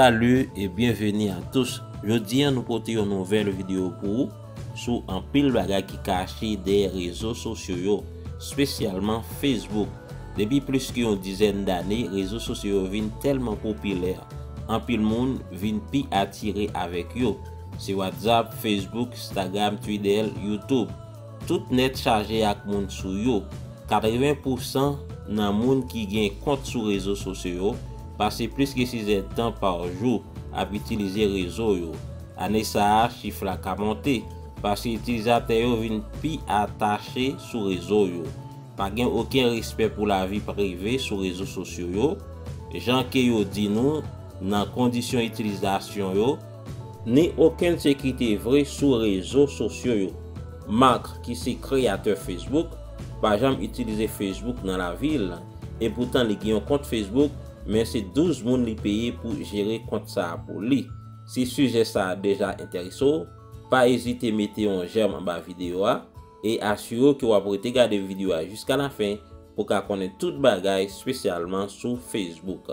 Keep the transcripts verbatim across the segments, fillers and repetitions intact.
Salut et bienvenue à tous. Jodi a nou pote yon nouvèl videyo pou ou sou anpil bagay ki kache dèyè rezo sosyo yo, espesyalman Facebook. Depi plis ke yon dizèn dane, rezo sosyo yo vin tèlman popilè, anpil moun vin pi atire avèk yo. Se WhatsApp, Facebook, Instagram, Twitter, YouTube. Tout nèt chaje ak moun sou yo. Katreven pousan nan moun ki gen kont sou rezo sosyo yo pase plis ke sis èdtan pa jou ap itilize rezo yo. Ane sa a, chif la ka monte, paske itilizatè yo vin pi atache sou rezo yo. Pa gen okenn respè pou lavi prive sou rezo sosyo yo, jan ke yo di nou nan kondisyon itilizasyon yo, ni okenn sekirite vre sou rezo sosyo yo. Mark, ki se kreyatè Facebook, pa janm itilize Facebook nan lavi l, e poutan li gen yon kont Facebook, men se douz moun li peye pou jere kont sa a pou li. Si sijè sa a deja enterese w, pa ezite mete yon j'aime anba videyo a, e asire w ke w ap rete gade videyo a jiska lafen pou w ka konnen tout bagay, espesyalman sou Facebook.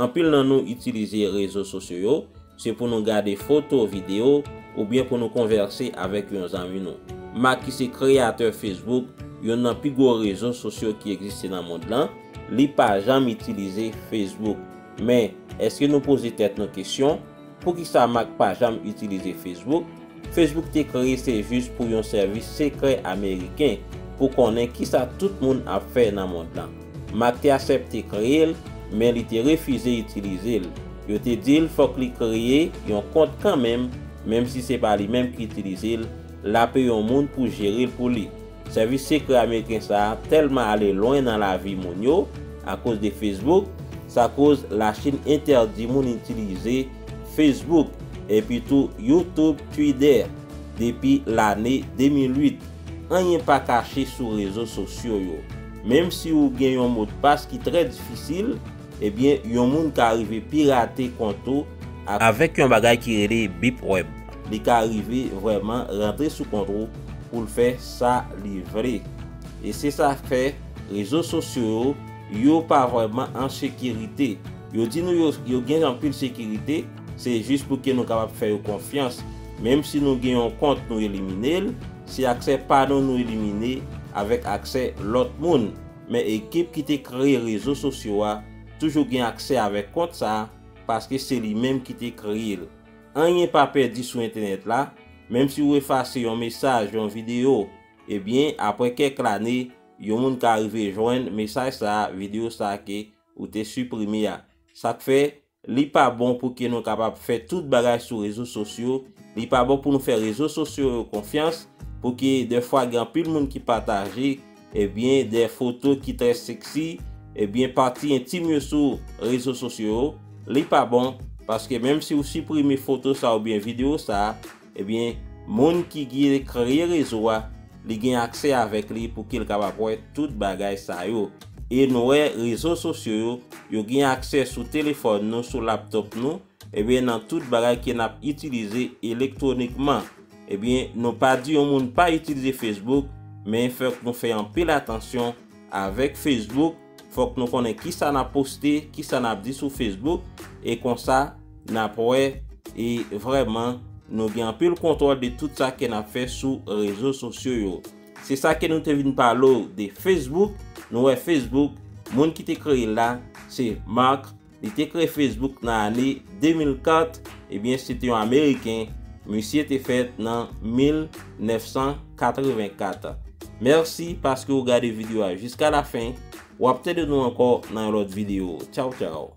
Anpil nan nou itilize rezo sosyo yo, se pou nou gade foto, videyo, oubyen pou nou konvèse avèk yon zanmi nou. Mark, ki se kreyatè Facebook, youn nan pi gwo rezo sosyo ki egziste nan mond lan, li pa janm itilize Facebook. Men, èske nou poze tèt nou kesyon, poukisa Mark pa janm itilize Facebook? Facebook te kreye se jis pou yon sèvis sekrè ameriken, pou konnen kisa tout moun ap fè nan mond lan. Mark te aksepte kreye l, men li te refize itilize l. Yo te di l fòk li kreye yon kont kanmenm, menm si se pa li menm ki itilize l, l ap peye yon moun pou jere l pou li. Sèvis sekrè ameriken sa a tèlman ale lwen nan lavi moun yo akoz de Facebook, sa koz Lachin entèdi moun itilize Facebook, epi tou YouTube, Twitter, depi lane de mil uit. Anyen pa kache sou rezo sosyo yo. Menm si ou gen yon modpas ki trè difisil, ebyen, yon moun ka rive pirate kont ou ak, avèk yon bagay ki rele Deep Web. Li ka rive vrèman rantre sou kont ou pou l fè sa li vle. E se sa k fè rezo sosyo yo, yo pa vrèman an sekirite. Yo di nou yo, yo gen anpil sekirite, se jis pou ke nou kapab fè yo konfyans. Menm si nou gen yon kont nou elimine l, se aksè pa nou nou elimine avèk aksè lòt moun. Men ekip ki te kreye rezo sosyo a toujou gen aksè avèk kont sa a, paske se li menm ki te kreye l. Anyen pa pèdi sou entènèt la, menm si ou efase yon mesaj, yon videyo, ebyen, apre kèk lane, yon moun ka rive jwenn mesaj sa a, videyo sa a ke ou te siprime a. Sa k fè, li pa bon pou ke nou kapab fè tout bagay sou rezo sosyo, li pa bon pou nou fè rezo sosyo yo konfyans, pou ke dèfwa gen anpil moun ki pataje, ebyen, de foto ki trè seksi, ebyen, pati entim yo sou rezo sosyo yo, li pa bon, paske menm si ou siprime foto sa oubyen videyo sa, ebyen, moun ki gen kreye rezo a, li gen aksè avèk li pou ke l kapab wè tout bagay sa yo. E nou wè rezo sosyo yo, yo gen aksè sou telefòn nou, sou laptòp nou, ebyen, nan tout bagay ke n ap itilize elektwonikman. Ebyen, nou pa di yon moun pa itilize Facebook, men fòk nou fè anpil atansyon avèk Facebook. Fòk nou konnen kisa n ap poste, kisa n ap di sou Facebook, e konsa, n ap wè, e vrèman, nou gen anpil kontwòl de tout sa ke n ap fè sou rezo sosyo yo. Se sa ke nou te vin pale w de Facebook. Nou wè Facebook, moun ki te kreye l la, se Mark. Li te kreye Facebook nan ane de mil kat, ebyen, se te yon Ameriken. Misye te fèt nan mil nèf san katreven kat. Mèsi paske w gade videyo a jiska lafen. W ap tande nou ankò nan yon lòt videyo. Tchaw, tchaw.